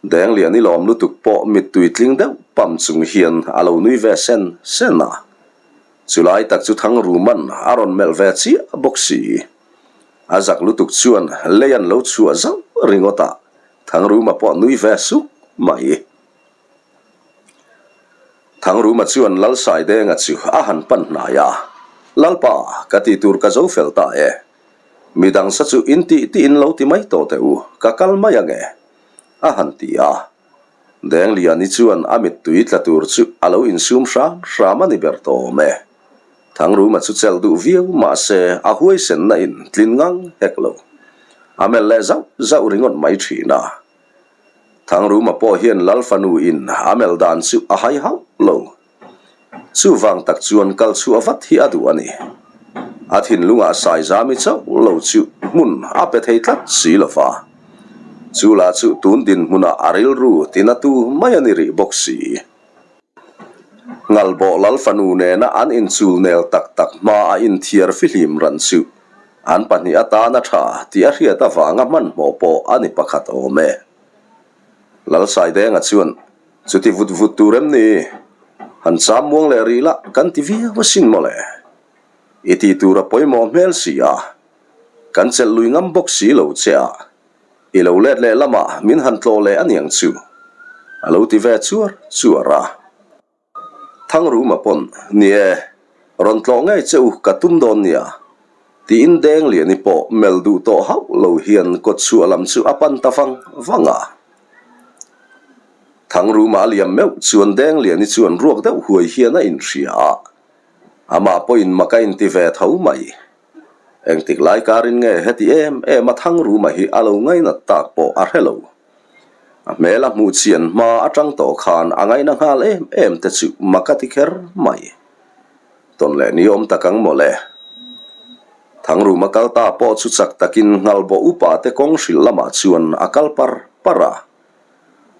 Denglian i lawm lutuk pawh mittui tling deuh pam chung hian a lo nui ve sen sen a. Chulai tak chu Thangruman a rawn melh ve chiah bawk si. A zak lutuk chuan lei an lo chhuah zauh ringawt a, Thangruma pawh nui ve suk mai. Thangruma chuan Lalsaidenga chu a han pan hnai a, Lalpa, ka tih tur ka zo fel ta e. Midang sa chu in tih tih in lo ti mai tawh teh u, ka kal mai ange, a han ti a. Dengliani chuan a mittui tla tur chu a lo insum hram hram a ni ber tawh awm e. Thangruma chu chelh duh viau mah se a huaisenna in tlin ngang hek lo. A melh leh zauh zauh ringawt mai thin a. Thangruma pawh hian Lal fanu in a melh dan chu a hai hauh lo. Chuvang tak chuan kal chhuah vat hi a duh a ni. A thinlungah Saizami chauh lo chu hmun a pe thei tlat si lo va. Chu lah chu tun dinhmunah a rilru tinatu mai a ni rih bawk si. Ngalbawh Lal fanu nena an inchul nel tak tak hma a inthiar fihlim ran chu an pahnih atana tha tih a hriat avanga hmanhmawh pawh a ni pakhat awm e. Lal Saidenga chuan Chuti vut vut tur em ni? Han cham muang leh rih la kan ti viau asin mawle. I tih tur a pawimawh hmel si a, kan chelh lui ngam bawk si lo che a, i lo let leh lamah min han tlawh leh aniang chu, a lo ti ve chuar chuar a. Thangruma pawn, Ni e, rawn tlawh ngei che u ka tum dawn nia, tiin Dengliani pawh mel duh tawh hauh lo hian kawtchhuah lam chu a pan ta vang vang a. Thangruma a liam meuh chuan Dengliani chuan ruak deuh huai hian a inhria a, amah pawhin mak a inti ve tho mai. Engtik lai karin nge heti em em a Thangruma hi a lo ngainat tak pawh a hre lo. A hmel a hmuh chian hma atang tawh khan a ngaihna nghal em em te chu mak a ti kher mai. Tawn leh ni awm tak ang mawle. Thangruma kal ta pawh chu chak takin Nghalbawh upa te kawng hrilh lamah chuan a kal par par a.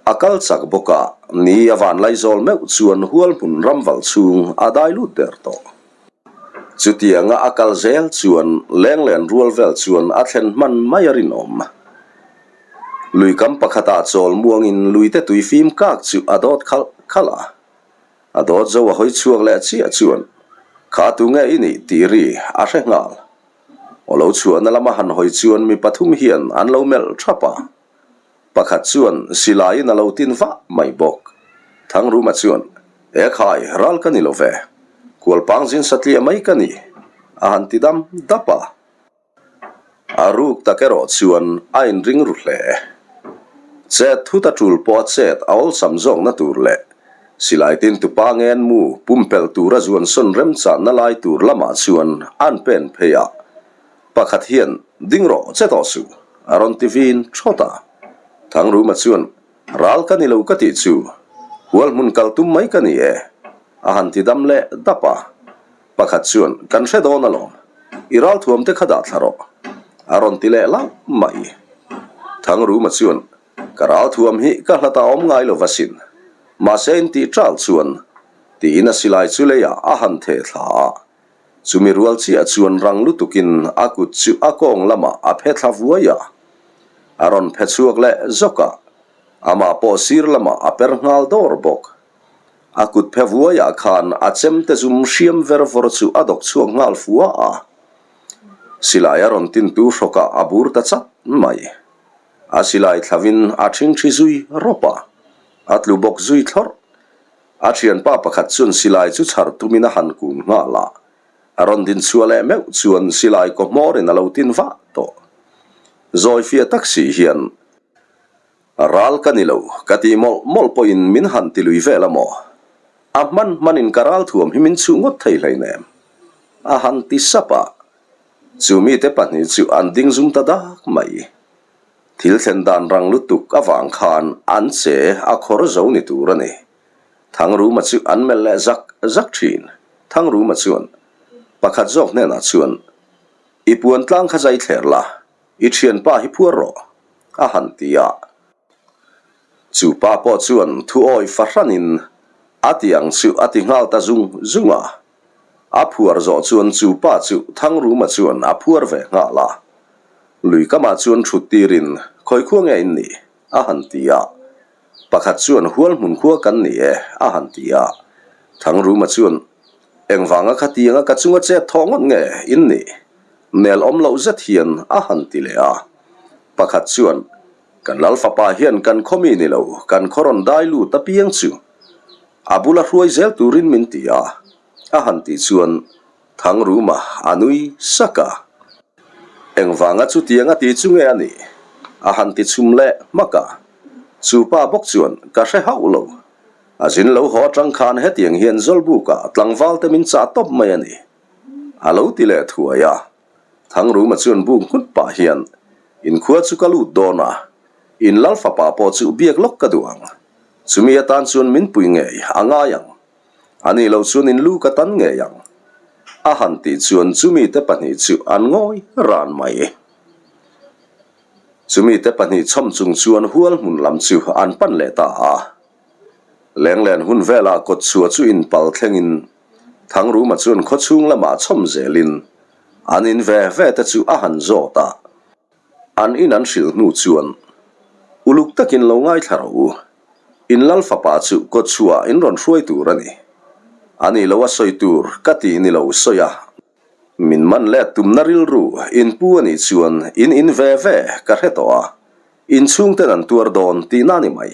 A kal chak bawk a, ni a vanlaizawl meuh chuan hualhmun ramval chhung a dai lut der tawh. Chutianga a kal zel chuan lenglen rual vel chuan a thlen hman mai a rinawm. Lui kam pakhatah chawl muangin luite tui fim kak chu a dawt khalh khalh a. A dawt zo a hawi chhuak leh chiah chuan, Kha tu nge i nih? tih ri a hre nghal. Aw lo chhuahna lama han hawi chuan mi pathum hian an lo melh thap a. Pakhat chuan silaiin a lo tin vah mai bawk. Thangruma chuan, E khai, ral ka ni lo ve. Kualpang zin satliah mai ka ni, a han ti dam dap a. A ruk tak erawh chuan a inring ru hle. Chet thut a tul pawh a chet a awlsam zawkna tur leh silai tin tupa ngen mu pumpelh tura zuan sawn remchanna lai tur lamah chuan an pen phei a, pakhat hian ding rawh che tawh suh a rawn ti vin thawt a. Thangruma chuan ral ka ni lo ka tih chu hual hmun kal tum mai ka ni e a han ti dam leh dap a. Pakhat chuan, Kan hre dawn alawm, i ralthuam te kha dah thla rawh, a rawn ti leh lauh mai. Thangruma chuan, Ka ralthuam hi ka hlat a awm ngai lo va sin, mahse in tih ṭal chuan, tiin a silai chu leiah a han theh thla a. Chumi rual chiah chuan rang lutukin a kut chu a kawng lamah a phe thla vuai a. A rawn phe chhuak leh zawk a, amah pawh sir lamah a per nghal dawr bawk. A kut phe vuaiah khan a chemte zum hriam ver vawr chu a dawk chhuak nghal fua a. Silai a rawn tintu hrawkah a bur ta chat mai. A silai thlavin a ṭhingṭhi zui rawp a, a tlu bawk zui thlawrh. A ṭhianpa pakhat chuan silai chu chhar tumin a han kun nghal a, a rawn din chhuah leh meuh chuan silai kaw hmawrin a lo tin vah tawh. Zawi fiah tak si hian, Ral ka ni lo, ka tih mawlh mawlh pawhin min han ti lui vel a maw? A hman hmanin ka ral thuam hi min chhuh ngawt thei hleinem, a han ti sap a. Chu mite pahnih chu an ding zum ta dak mai. Thil thlen dan rang lutuk avang khan an che a khawr zo ni tur a ni. Thangruma chu an melh leh zak zak thin. Thangruma chuan pakhat zawk hnenah chuan, I puan tlang kha zai thler la, I thianpa hi phuar rawh, a han ti a. Chu pa pawh chuan thu awi fahranin a ti ang chu a ti nghal ta zung zung a. A phuar zawh chuan chu pa chu Thangruma chuan a phuar ve nghal a. Lui kamah chuan thut tirin, Khawi khua nge in nih? a han ti a. Pakhat chuan Hual hmun khua kan ni e, a han ti a. Thangruma chuan, Engvanga khatianga ka chunga chet thawh ngawt nge in nih? Nel awm loh zet hian a han ti leh a. Pakhat chuan, Kan lal fapa hian kan khaw mi ni lo, kan khaw rawn dai lut apiang chu a bula hruai zel turin min ti a, a han tih chuan Thangruma a nui sak a. Engvanga chutiang a ti chu nge a nih? a han ti chhum leh hmak a. Chu pa bawk chuan, Ka hre hauh lo. A zin lo haw atang khan hetiang hian Zawlbuka tlangval te min chah tawp mai a ni. A lo ti leh thuai a. Thangruma chuan buk nghut pah hian, In khua chu ka lut dawn a, in lal fapa pawh chu biak lawk ka duh ang. Chumi atan chuan min pui ngei a ngai ang. A nih loh chuan in lu ka tan ngei ang. A han tih chuan chumi te pahnih chu an ngawi ran mai. Chumi te pahnih chhawm chung chuan hual hmun lam chu an pan leh ta a. Lenglen hun velah kawtchhuah chu inpal thlengin Thangruma chuan khawchhung lamah chhawm zelin an in ve ve te chu a han zawt a. An in an hrilh hnu chuan uluk takin lo ngaithla rawh u. In lal fapa chu kawtchhuah in rawn hruai tur a ni. A ni lo a sawi tur ka tih ni lo sawi a. Min man let tumna rilru in pu a nih chuan in in ve ve ka hre tawh a. In chhungten an tuar dawn tihna a ni mai.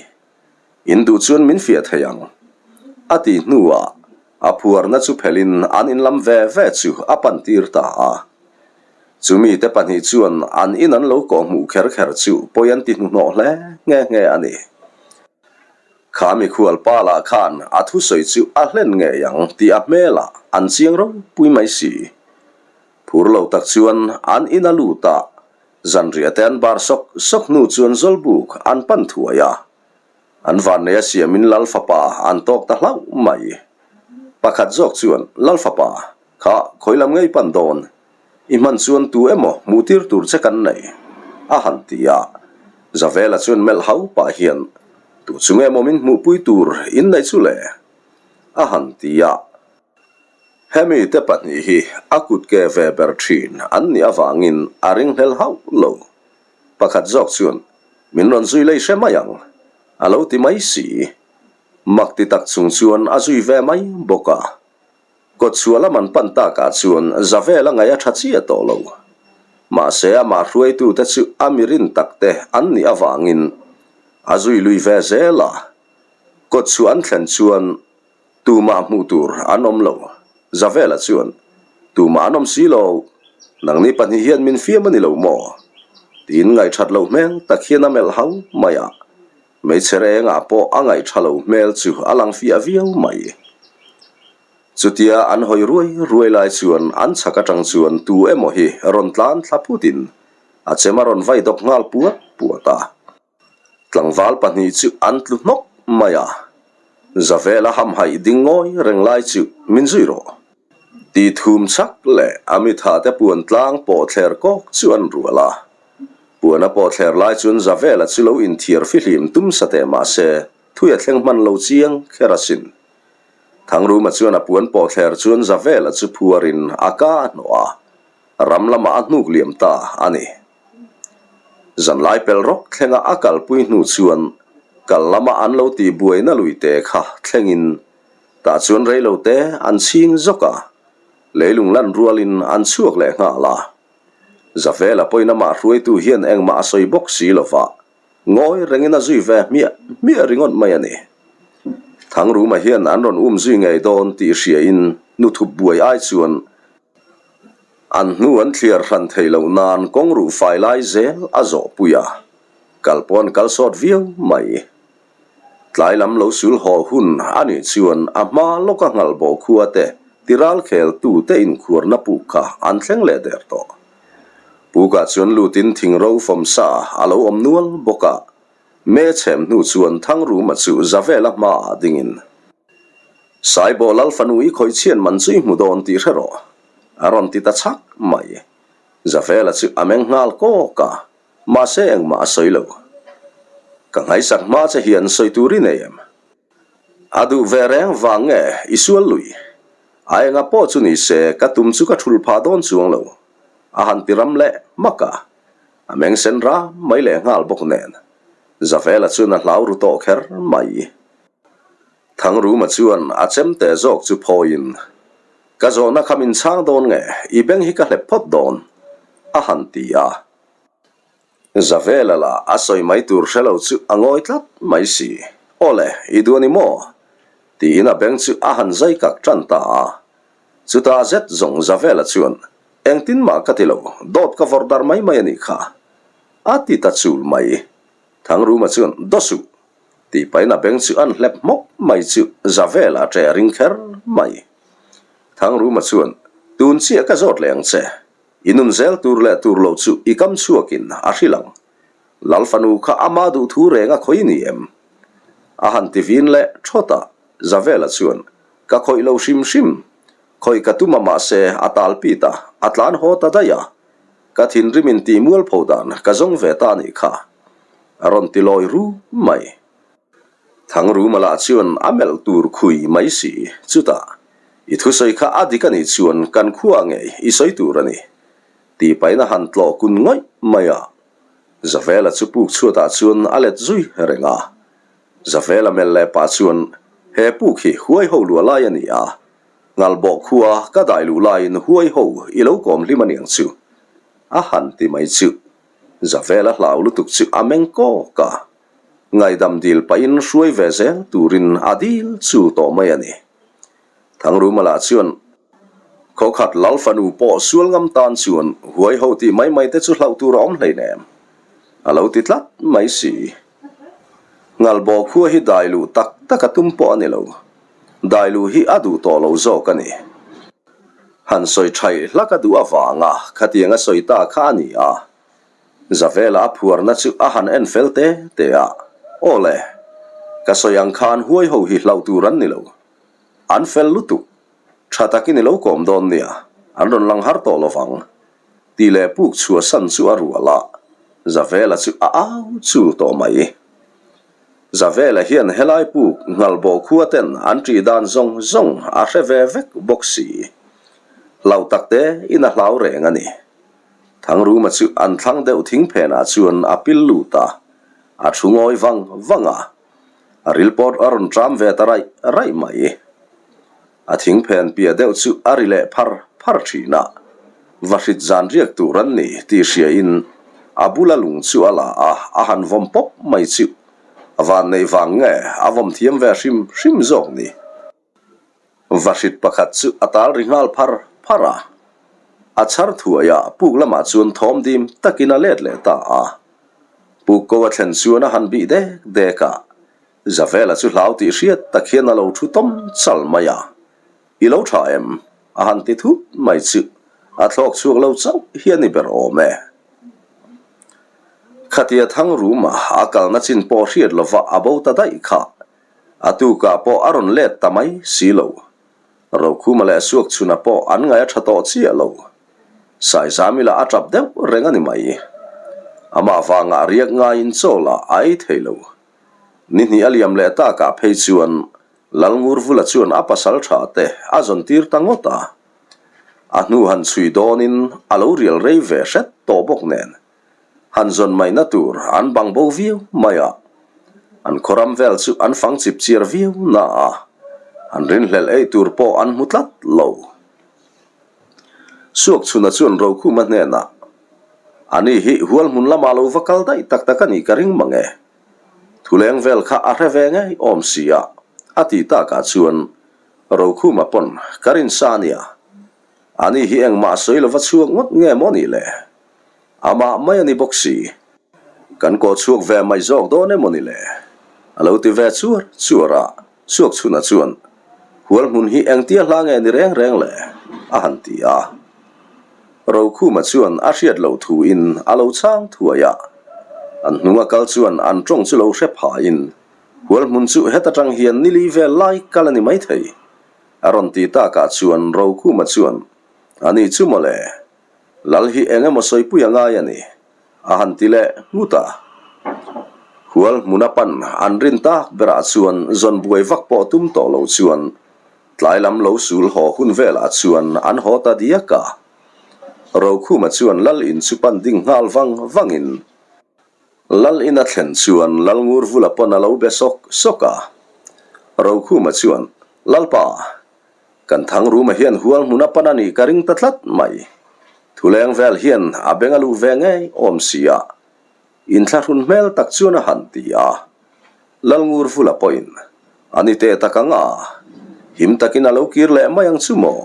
In duh chuan min fiah thei ang. A tih hnuah a phuarna chu phelhin an in lam ve ve chu a pan tir ta a. Chumi te pahnih chuan an in an lo kawhhmuh kher kher chu pawi an ti hnuhnawh hle nghe nghe a ni. Kha mikhual pa lah khan a thusawi chu a hlen ngei ang tih a hmelah an chiang ropui mai si. Phur lo tak chuan an in a lut a, Zanriah te an bar sawk sawk hnu chuan Zawlbuk an pan thuai a. An vanneia siamin Lal fapa an tawk ta hlauh mai. Pakhat zawk chuan, Lal fapa, kha khawi lam ngei pan dawn? I hman chuan tu emaw hmuh tir tur che kan nei, a han ti a. Zavela chuan melh hau pah hian, Tu chu nge maw min hmuhpui tur in neih chu le? a han ti a. Hemi te pahnih hi a kut ke ve ber thin an nih avangin a ringhlel hauh lo. Pakhat zawk chuan, Min rawn zui lei hre mai ang, a lo ti mai si. Mak ti tak chung chuan a zui ve mai bawk a. Kawtchhuah lam an pan takah chuan Zavela ngaih a tha chiah tawh lo. Mahse amah hruaitute chu a mi rin takte an nih avangin a zui lui ve zel a. Kawtchhuah an thlen chuan Tumah hmuh tur an awm lo. Zavela chuan, Tumah an awm si lo, nangni pahnih hian min fiam a ni lo maw? Tiin ngaihthat loh hmel tak hian a melh hau mai a. Hmeichhe rengah pawh a ngaihtha lo hmel chu a lang fiah viau mai. Chutia an hawi ruai ruai lai chuan an chhak atang chuan tu emaw hi rawn tlan thla phutin a chem a rawn vai dawk nghal puat puat a. Tlangval pahnih chu an tlu hnawk mai a, Zavela hamhaih ding ngawi reng lai chu min zui rawh. Ti thum chak leh a mithate puan tlang pawh thler kawk chu an rual a. Puan a pawh thler lai chuan Zavela chu lo inthiar fihlim tum sa teh mah se thui a thleng hman lo chiang kher asin. Thangruma chuan a puan pawh thler chuan Zavela chu phuarin a ka a hnawh a, ram lamah a hnuk liam ta a ni. Zanlai pel rawk thlenga a kalpui hnu chuan kal lama an lo tih buaina luite kha thlengin. Tah chuan reilo te an chhing zawk a, leilung lan rualin an chhuak leh nghal a. Zavela pawhin amah hruaitu hian engmah a sawi bawk si lo va, ngawi rengin a zui ve hmiah hmiah ringawt mai a ni. Thangruma hian an rawn um zui ngei dawn tih hriain nu thup buai ai chuan an hnu an thliar hran thei loh nan kawng ruh fai lai zel a zawh pui a, kal pawh an kal sawt viau mai. Tlai lam lo sul haw hun a nih chuan a hma lawka nghalbawh khua te tiral khel tu te inkhuarna puk kha an thleng leh der tawh. Pukah chuan lutin thingro fawmsa a lo awm nual bawk a, me chhem hnu chuan Thangruma chu Zavela hmaah dingin, Saibawh Lal fanu i khawihchhian man chu i hmu dawn tih hre rawh, a rawn ti ta chhak mai. Zavela chu a meng nghal kawk a. Mahse engmah a sawi lo. Ka nghaisak hma che hian sawi tur i nei em? A duh ve reng vang nge i sual lui? A enga pawh chu ni se ka tum chu ka thul phah dawn chuang lo. A han ti ram leh hmak a. A meng sen ram mai leh nghal bawk nen. Zavela chuan a hlau ru tawh kher mai. Thangruma chuan a chem teh zawk chu phawiin, Ka zawhna kha min chhang dawn nge i beng hi ka hlep phawt dawn? a han ti a. Zavela lah a sawi mai tur hre lo chu a ngawi tlat mai si. Awle, i duh a ni maw? tiin a beng chu a han zai kak tan ta a. Chutah zet zawng Zavela chuan, Engtin mah ka ti lo, dawt ka vawrh darh mai mai a nih kha. A ti ta chul mai. Thangruma chuan, Daw suh! Tih pahin a beng chu an hlep hmawk mai chu Zavela a ṭe a ring kher mai. Thangruma chuan, Tun chiah ka zawt leh ang che. I nun zel tur leh tur lo chu i kam chhuakin a hrilh ang. Lal fanu kha ama duh thu reng a khawih ni em? A han ti vin leh thawt a, Zavela chuan, Ka khawih lo hrim hrim. Khawih ka tum a mahse a tal pit a, a tlan haw ta daih a. Ka thinrim in tih mualpho dan ka zawng ve ta nih kha. A rawn ti lawi ru mai. Thangruma lah chuan a melh tur khui mai si. Chutah, I thusawi kha a dik a nih chuan kan khua ngei i sawi tur a ni. Tih pahin a han tlawh kun ngawih mai a. Zavela chu puk chhuatah chuan a let zui reng a. Zavela melh leh pah chuan, He puk hi huai ho luah lai a ni a. Ngalbawh khua ka dai luh laiin huai ho i lo kawm hlim a niang chu. A han ti mai chu. Zavela hlau lutuk chu a meng kawk a. Ngaihdam dil pahin hruai ve zel turin a dil chu tawh mai a ni. Thangruma lah chuan khawkhat Lal fanu pawh sual ngam tan chuan huai ho tih mai mai te chu hlauh tur a awm hleinem a lo ti tlat mai si. Ngalbawh khua hi dai luh tak tak a tum pawh a ni lo. Dai luh hi a duh tawh lo zawk a ni. Han sawi thaih hlak a duh avanga khatiang a sawi ta kha a ni a. Zavela a phuarna chu a han en fel te te a, Aw le, ka sawi ang khan huai ho hi hlauh tur an ni lo. An fel lutuk. Tha takin i lo kawm dawn nia, an rawn lang har tawh lovang. Tih leh puk chhuahsan chu a rual a, Zavela chu a au chul tawh mai. Zavela hian helai puk nghalbawh khua ten an ṭih dan zawng zawng a hre ve vek bawk si. Hlauh tak te in a hlau reng a ni. Thangruma chu an thlang deuh thing phenah chuan a pil lut a, a thu ngawi vang vang a. A ril pawt a rawn ṭam ve ta raih raih mai. A thing phen piah deuh chu a ri leh phar phar ṭhin a, va hrit zan riak tur an ni tih hriain a bula lung chu a la a, a han vawm pawp mai chu. A van neih vang nge a vawm thiam ve hrim hrim zawk ni. Vahrit pakhat chu a tal ri nghal phar phar a, a chhar thuai a, puk lamah chuan thawm dim takin a let leh ta a. Puk ko a thlen chuan a han bih dek dek a, Zavela chu hlau tih hriat tak hian a lo thu tawm chal mai a, I lo tha em? a han ti thut mai chu a thlawk chhuak lo chauh hi a ni ber awm e. Khatia thang ruma a kalna chin pawh hriat lova a bo ta daih kha. A tukah pawh a rawn let ta mai si lo. Rokhuma leh Suakchhuna pawh an ngaih a tha tawh chiah lo. Saizami lah a tap deuh reng a ni mai. Amah vangah riak ngaiin chaw lah a ei thei lo. Ni hnih a liam leh takah phei chuan Lalngurvula chuan a pasal tha te a zawn tir ta ngawt a. A hnu han chhui dawnin a lo rial rei ve hret tawh bawk nen. Han zawn maina tur an bang bo viau mai a, an khawram vel chu an fang chip chiar viau na a. An rinhlelh ei tur pawh an hmu tlat lo. Suakchhuna chuan Rokhuma hnenah, Ani hi hual hmun lamah lo va kal daih tak tak a nih ka ring mang e. Thuleng vel kha a hre ve ngei awm si a, a ti takah chuan Rokhuma pawn ka rin sa a nia. Ani hi engmah sawi lova chhuak ngawt nge maw nih le? Amah mai a ni bawk si. Kan kawh chhuak ve mai zawk dawn emaw ni le? A lo ti ve chuar chuar a, Suakchhuna chuan, Hual hmun hi engtia hla nge ni reng reng le? a han ti a. Rokhuma chuan a hriat loh thuin a lo chhang thuai a. An hnunga kal chuan an tawng chu lo hre phain, Hual hmun chu heta tang hian nili vel lai kal a ni maithei, a rawn ti takah chuan Rokhuma chuan, A nih chu mawle, Lal hi eng emaw sawipui a ngai a ni, a han ti leh nghut a. Hual hmuna pan an rin tak berah chuan zawn buai vak pawh tum tawh lo chuan tlai lam lo sul haw hun velah chuan an haw ta diak a. Rokhuma chuan Lal in chu pan ding nghal vang vangin Lal in a thlen chuan Lal Ngurvula pawn a lo be sawk sawk a. Rokhuma chuan, Lalpa, Kan Thangruma hian hual hmun a pan a nih ka ring ta tlat mai. Thuleng vel hian a beng a luh ve ngei awm si a, inthlahrun hmel tak chuan a han ti a. Lalngurvula pawhin, A ni teh tak ang a, him takin a lo kir leh mai ang chu maw?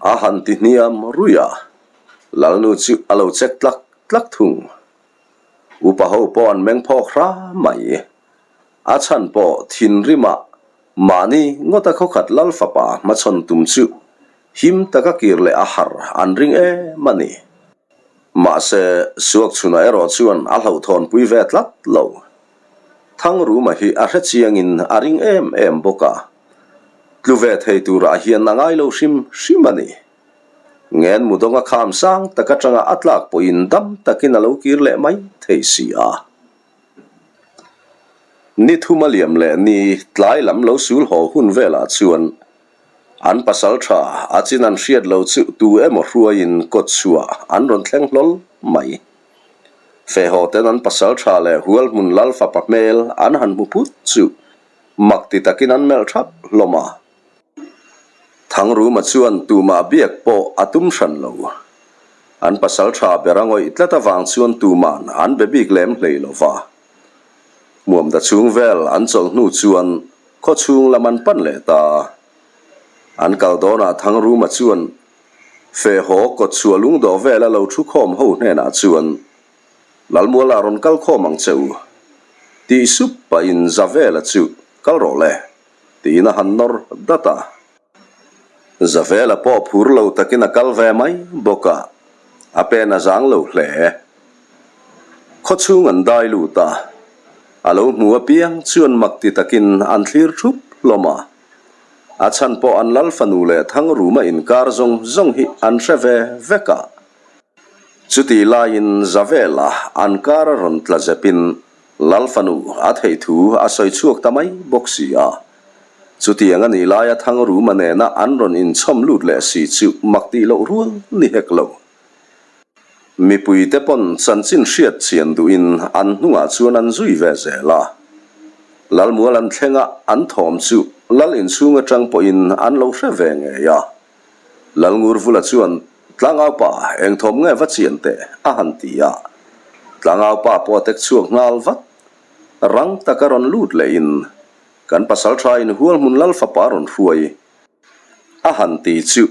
A han ti hniam ruih a, Lalnu chu a lo chek tlak tlak thung. Upa ho pawh an meng phawk hra mai. A chhan pawh thinrimah mahni ngawta khawkhat lal fapa hmachhawn tum chu him taka kir leh a har an ring em a ni. Mahse, Suakchhuna erawh chuan a hlauhthawnpui ve tlat lo. Thangruma hi a hre chiangin a ring em em bawk a, tlu ve thei turah hian a ngai lo hrim hrim a ni. Ngen mudawnga kham sang tak atanga a tlak pawhin dam takin a lo kir leh mai thei si a. Ni thum a liam leh ni tlai lam lo sul haw hun velah chuan an pasal tha a chin an hriat lo chu tu emaw hruaiin kawt chhuah an rawn thleng hlawl mai. Fehhaw ten an pasal tha leh hual hmun lal fapa hmel an han hmu phut chu mak ti takin an melh thap hlawm a. Thangruma chuan tumah biak pawh a tum hran lo. An pasal tha ber a ngawih tlat avang chuan tuman an be bik lem hlei lo va. Hmuamda chhung vel an chawlh hnu chuan khaw chhung lam an pan leh ta. An kal dawnah Thangruma chuan Fehhaw kawtchhuah lungdawh vela lo thu khawm ho hnenah chuan Lalmualah rawn kal khawm ang che u tih sup pahin Zavela chu kal rawh le. Tiin a han nawr dat a. Zavela pawh phur lo takin a kal ve mai bawk a, a pen a zang lo hle. Khawchhung an dai lut a, a lo hmu apiang chuan mak ti takin an thlir thup hlawm a. A chhan pawh an lal fanu leh Thangruma inkar zawng zawng hi an hre ve vek a. Chutih laiin Zavela an kar a rawn tla zepin Lal fanu a theih thu a sawi chhuak ta mai bawk si a. Chutiang a nih laia Thangruma nena an rawn inchhawm lut leh si chu mak tih loh rual ni hek lo. Mipuite pawn chanchin hriat chian duhin an hnungah chuan an zui ve zel a. Lalmual an thlenga an thawm chu Lal inchhung atang pawhin an lo hre ve ngei a. Lalngurvula chuan Tlangaupa, eng thawm nge va chian teh? a han ti a. Tlangaupa pawh a tek chhuak nghal vat. Rang taka rawn lut lehin, Kan pasal thain Hualhmun Lal fapa rawn hruai. A han ti chu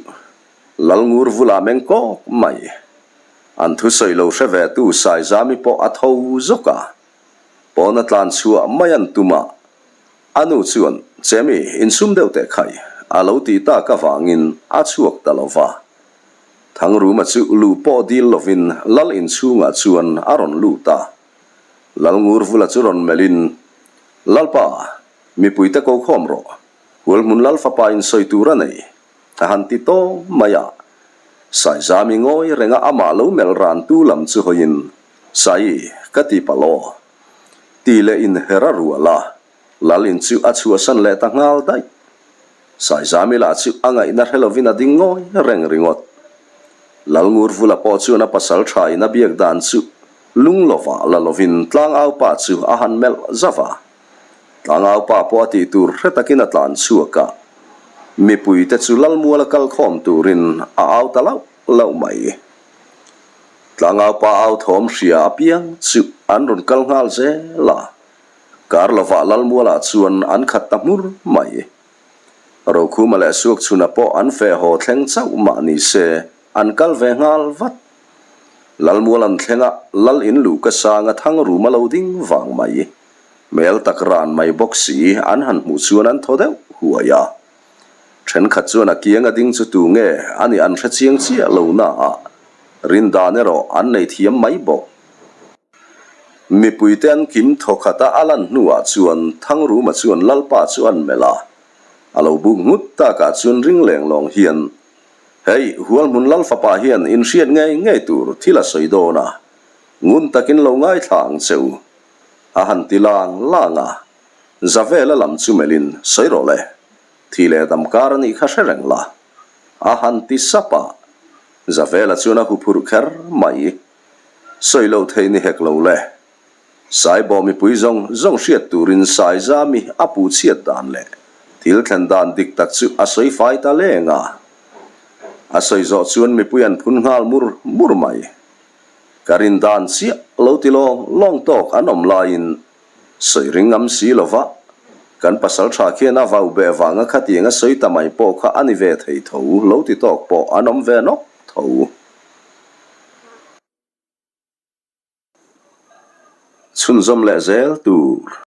Lalngurvula meng kawk mai. An thusawi lo hre ve tu Saizami pawh a tho zawk a. Pawna tlan chhuah mai an tum a. A nu chuan, Chemi, insum deuh teh khai, a lo ti tak avangin a chhuak ta lo va. Thangruma chu luh pawh dil lovin Lal inchhungah chuan a rawn lut a. Lalngurvula chu rawn melhin, Lalpa, mipuite ko khawm rawh, Hualhmun Lal fapa in sawi tur a nei, a han ti tawng mai a. Saizami ngawi renga amah lo melh rantu lam chu hawiin, Sai, ka ti palh aw. Ti leh inher a rual a, Lal in chu a chhuahsan leh ta nghal daih. Saizami lah chu a ngaihna hre lovin a ding ngawi reng ringawt. Lalngurvula pawh chuan a pasal tha in a biak dan chu lung lovah la lovin Tlangaupa chu a han melh zauh a. Tlangaupa pawh a tih tur hre takin a tlan chhuak a. Mipuite chu Lalmuala kal khawm turin a au ta lauh lauh mai. Tlangaupa au thawm hria apiang chu an rawn kal nghal zel a, kar lovah Lalmualah chuan an khat ta hmur mai. Rokhuma leh Suakchhuna pawh an feh haw thleng chauh mah ni se an kal ve nghal vat. Lalmual an thleng a, Lal in luh ka sang a thang rum a lo ding vang mai. Hmel tak ran mai bawk si an han hmuh chuan an thaw deuh huai a. Thenkhat chuan a kiang a ding chu tu nge a nih an hre chiang chiah lo na a, rindan erawh an nei thiam mai bawk. Mipuite an kim thaw khat a a lan hnuah chuan Thangruma chuan Lalpa chu an melh a, a lo buk nghut takah chuan ring leng lawng hian, Hei, Hualhmun Lalfapa hian inhriat ngei ngei tur thil a sawi dawn a, ngun takin lo ngaithla ang che u. A han ti lang lang a, Zavela lam chu melhin, Sawi rawh le, thi leh dam kar a nih kha hre reng la. A han ti sap a, Zavela chuan a huphurh kher mai. Sawi lo thei ni hek lo le. Saibawh mipui zawng zawng hriat turin Saizami a puh chhiat dan leh thil thlen dan dik tak chu a sawi fai ta leng a. A sawi zawh chuan mipui an phun nghal mur mur mai. Ka rin dan chiah lo ti lawng lawng tawk an awm laiin sawi ring ngam si lo va, kan pasal tha khian a vau beh vanga khatiang a sawi ta mai pawh kha a ni ve thei tho lo ti tawk pawh an awm ve nawk tho. Chhunzawm leh zel tur.